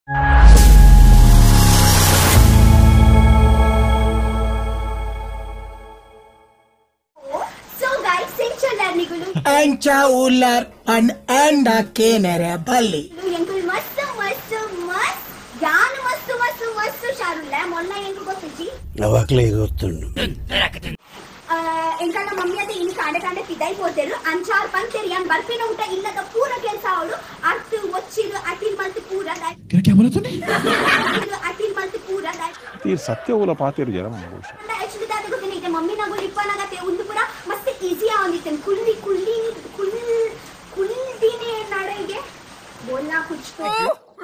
So guys, ಎಂಚಲ್ಲಾರ್ ಅಂಚ ಉಲ್ಲಾರ್ ಅನ್ ಅಂಡ ಕೇನರೆ ಬಲ್ಲಿ. ಎಂಕುಲ್ ಮಸ್ತ್ ಮಸ್ತ್ ಮಸ್ತ್ ಯಾನ್ ಮಸ್ತ್ ಮಸ್ತ್ ಮಸ್ತ್ ಹುಷಾರುಲ್ಲ ಮೊನ್ನ ಎಂಕು ಗೊತ್ತಿಜ್ಜಿ ಅವಾಗ್ಲೇ ಗೊತ್ತುಂಡು. ಎಂಕಲ್ನ ಮಮ್ಮಿ ಅದೇ ಇನ್ನು ಕಾಂಡೆ ಕಾಂಡೆ ಪಿದಾಯಿ ಪೋತೆರು ಅಂಚಾರ್ ಪಂತೇರು ಯಾನ್ ಬರ್ಪಿನ ಊಟ ಇಲ್ಲದ ಪೂರ ಕೆಲಸ ಅವಳು ಅರ್ತು ಒಚ್ಚಿರು ಅಟಿಲ್ ಮಲ್ತು ಪೂರ ಅಟಿಲ್ ಮಲ್ತು ಪೂರ ಸತ್ಯ ಓಲ ಪಾತೇರು ಜರ ಆಕ್ಚುಲಿ ದಾದ ಗೊತ್ತಿನ ಇದೆ ಮಮ್ಮಿ ನಗು ಇಪ್ಪನಾಗತ್ತೆ ಒಂದು ಪೂರ ಮಸ್ತ್ ಈಸಿ ಆವಂದಿತ್ತೇನೆ ಕುಳ್ಳಿ ಕುಳ್ಳಿ ಕುಳ್ ಕುಳ್ದಿನೇ ನಡೆಗೆ ಬೋಲ್ನಾ ಕುಚ್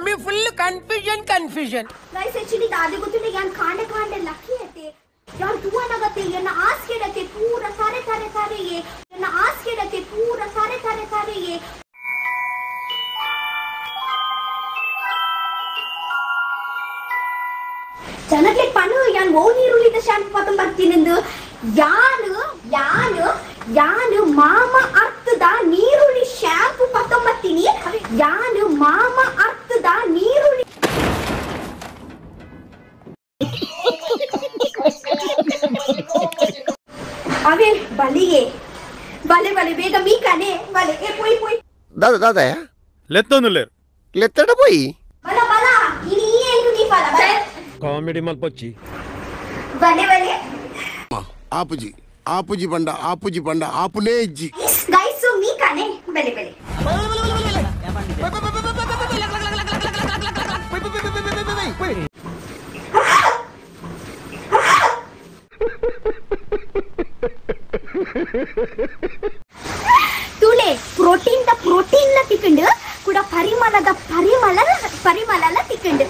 me full confusion confusion. Guys actually ದಾದ ಗೊತ್ತಿಲ್ಲ ಯಾನ್ ಕಾಂಡೆ ಕಾಂಡೆ ಲಕ್ಕಿ ಅತ್ತೆ ಯಾನ್ ತೂವನಾಗತ್ತೆ ಎನ್ನ ಆಸ್ಕೆಡತ್ತೆ ಪೂರ ಸಾರೆ ಸಾರೆ ಸಾರೆಯೇ ಎನ್ನ ಆಸ್ಕೆಡತ್ತೆ ಪೂರ ಸಾರೆ ಸಾರೆ ಸಾರೆಯೇ. ಜನಕ್ಕೆ ಪಣ್ಣು ಯಾನ್ ಓ ನೀರುಳ್ಳಿದ ಶಾಂಪು ಪತ್ತೊಂದು ಬರ್ತೀನೆಂದು ಯಾನು ಯಾನು ಯಾನು ಮಾಮ ಅರ್ಥದ ನೀರುಳ್ಳಿ ಶಾಂಪು ಪತ್ತೊಂಬತ್ತೀನಿ ಯಾನು ಮಾಮ ಅರ್ಥದ ನೀರುಳ್ಳಿ. ಅವೇ ಬಲಿಯೇ ಬಲೆ ಬಲೆ ಬೇಗ ಮೀಕನೆ ಬಲೆ ಏ ಪೋಯ್ ಪೋಯ್ ದಾದಾ ದಾದಾ ಲೆತ್ತೊಂದುಲ್ಲೇರು ಲೆತ್ತಡ ಪೋಯಿ ಬಲ ಬಲ ಇನಿ ಎಂಕು ದೀಪಲ ಬಲೆ ಕಾಮಿಡಿ ಮಲ್ಪೊಚ್ಚಿ ಬಲೆ ಬಲೆ ಆಪುಜಿ ಆಪುಜಿ ಬಂಡ ಆಪುಜಿ ಬಂಡ ಆಪುನೇ ಇಜ್ಜಿ. ಗೈಸ್ ಮೀಕನೆ ಬಲೆ ಬಲೆ ತುಲೆ ಪ್ರೋಟೀನ್ the protein ಲ ತಿಕ್ಕಂಡು ಕೂಡ ಪರಿಮಳದ ಪರಿಮಳ ಪರಿಮಳಲ ತಿಕ್ಕಂಡು.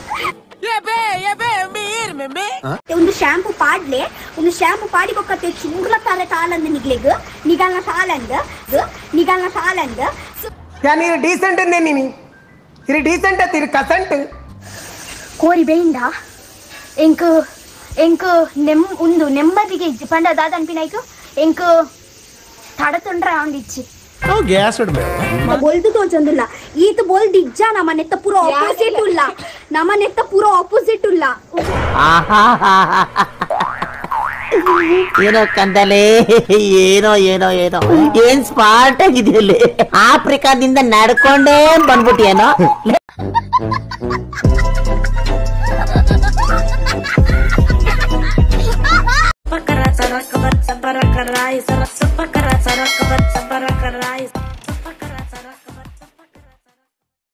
ಒಂದು ಶಾಂಪು ಪಾಡ್ಲೆ ಒಂದು ಶಾಂಪು ಪಾಡಿ ಬೊಕ್ಕತ್ತೆ ಚೂರ್ಲ ತಾಲೆ ತಾಲಂದು ನಿಗ್ಲೆಗ್ ನಿಗಲ್ನ ತಾಲಂದು ನಿಗಲ್ನ ತಾಲಂದು. ನೀನು ಡೀಸೆಂಟ್ ನೀನು ಇರಿ ಡೀಸೆಂಟ್ ಅತ್ತಿರಿ ಕಸಂಟ್ ಕೋರಿ ಬೇಯಿಂದ ಎಂಕ್ ಎಂಕ್ ನೆಮ್ ಉಂದು ನೆಮ್ಮದಿಗೆ ಇಜ್ಜಿ ಪಂಡ ದಾದ ಅನ್ಪಿನಾಯ್ಕು ಎಂಕ್ ತಡ ತೊಂಡ್ರ ಒಂದಿಚ್ಚಿ ಬೊಲ್ದು ತೋಚೊಂದುಲ್ಲ ಈತ ಬೊಲ್ದು ಇಜ್ಜ ನಮ್ಮ ನೆತ್ತ ಪೂರ ಆಪೋಸಿಟ್ ಉಲ್ಲ ನಮ್ಮ ನೆತ್ತ ಪೂರ ಆಪೋಸಿಟ್ ಉಲ್ಲ. ಏನೋ ಕಂದಲೇ ಏನೋ ಏನೋ ಏನೋ ಏನ್ ಸ್ಮಾರ್ಟ್ ಆಗಿದೆಯಲ್ಲಿ ಆಫ್ರಿಕಾದಿಂದ ನಡ್ಕೊಂಡೇ ಬಂದ್ಬಿಟ್ಟಿಯೇನೋ.